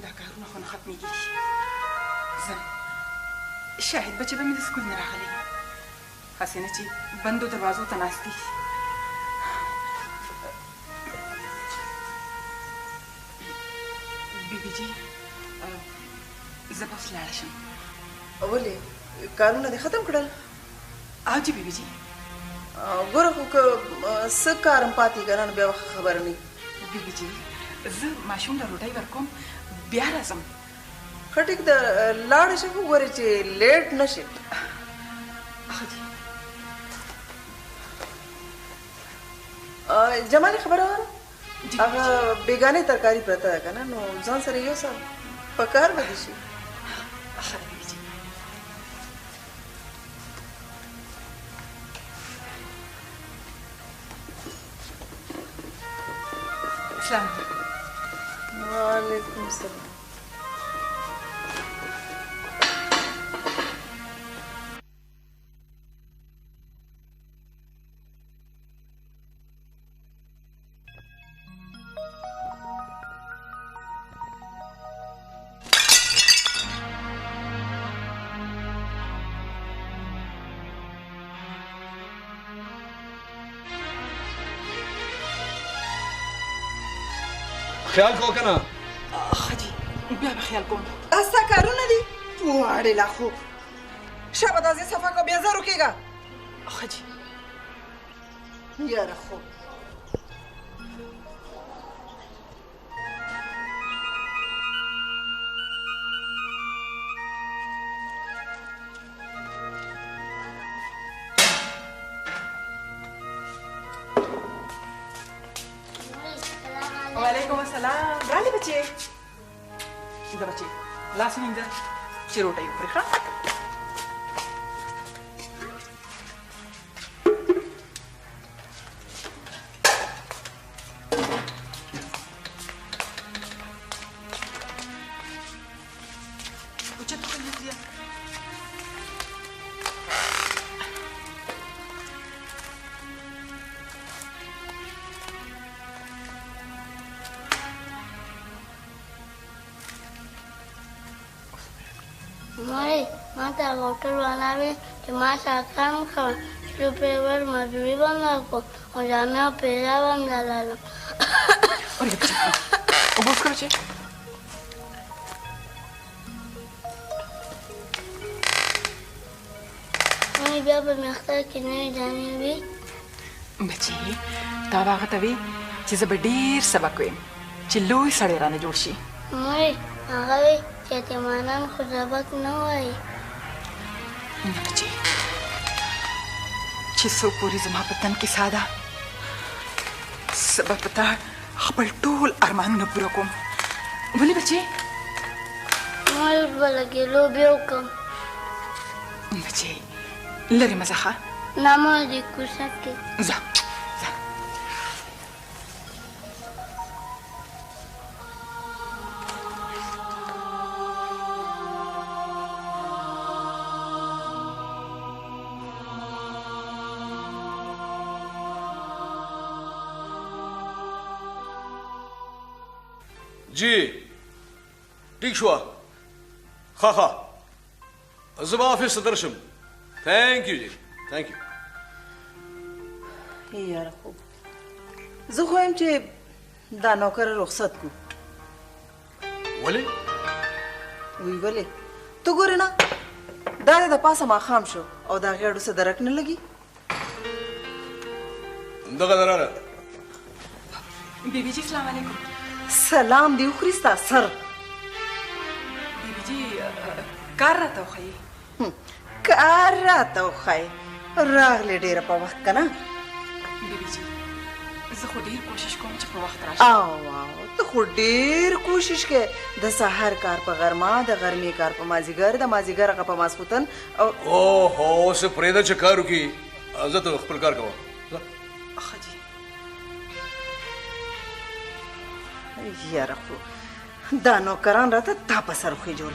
دا کارونه خو نه ختمېږي. ځم، شاهد بچی به مې د سکول نه راغلی، هسې نه چې بندو دروازو ته ناست دي. بیبي جي، زه به اوس لاړه شم. ولې، کارونه دې ختم کړل؟ او جي بیبي جي. ګوره خو که څه کار هم پاتې که نه، نو بیا به ښه خبره نه وي. بیبي جي، زه ماشوم له روټۍ ورکوم، بیا راځم. ښه ټیک ده، لاړه شه، خو ګورې چې لیټ نه شي. ښه جي. جمالي، خبره وره، هغه بېګانۍ ترکاري پرته ده که نه، نو ځان سره یوسه، په کار به دې شي. ښه ده بیبي جي. السلام علیکم. وعلیکم السلام. خیال کوه که نه؟ ښه جي، بیا به خیال کوم. ستا کارونه دي واړې لا خو شابه دا ځای صفا کوه، بیا زر وکېږه. ښه جي. یاره خو وعلیکم السلام. رالی بچې، دا بچې لاس وینځه چې روټۍ وخورې. ښه اوچت کړه لږ. مورې، ما ته هغه هوټل والا ویل چې ما سره کار مه کوه، 100 روپۍ ور مزدوري به هم درکوم او جامې او پیزا به هم درلرم. ورګه بچې، اوبه وڅښه بچې. مورې، بیا به مې اختر کې نوې جامې وي؟ بچې، تا به هغه ته وی چې زه به ډېر سبق ویم چې لوی سړی رانه جوړ شي. مورې، هغه وی چې یتیمانان خو سبق نه وایي. نه بچې، چې څو پورې زما په تن کې ساه ده، زه به په تا خپل ټول ارمانونه پوره کوم. ولې بچې؟ مورې، اوس به لږې لوبې وکړم. بچې، لرې مه ځه، ښه؟ نه مورې، دې کوڅه کې. ځه ځه. جی ټیک شوه. ښه ښه، زه به آفیس ته درشم. Thank you جی، thank you. یاره خو زه خو وایم چې دا نوکر رخصت کو. ولې؟ وی ولې؟ ته ګورې نه، دا د پاسه ماښام شو او د هغې اډو څه درک نه لګي. دغه دراله. بیبي جي، سلام علیکم. سلام دې وخوري ستا سر. بیبي جي، کار راته وښیي. کار راته وښایي، راغلې ډېره په وخت که نه؟ بیبي جي، زه خو ډېر کوشش کوم چې په وخت راشم. او او، ته خو ډېر کوشش کوې. د سهار کار په غرمه، د غرمې کار په مازیګر، د مازیګر هغه په ماسخوتن او اوهو، اوس پرېږده چې کار وکړي، زه ته خپل کار کوه، ځه. ښه جي. یاره خو دا نوکران راته تا په سر وخېجول.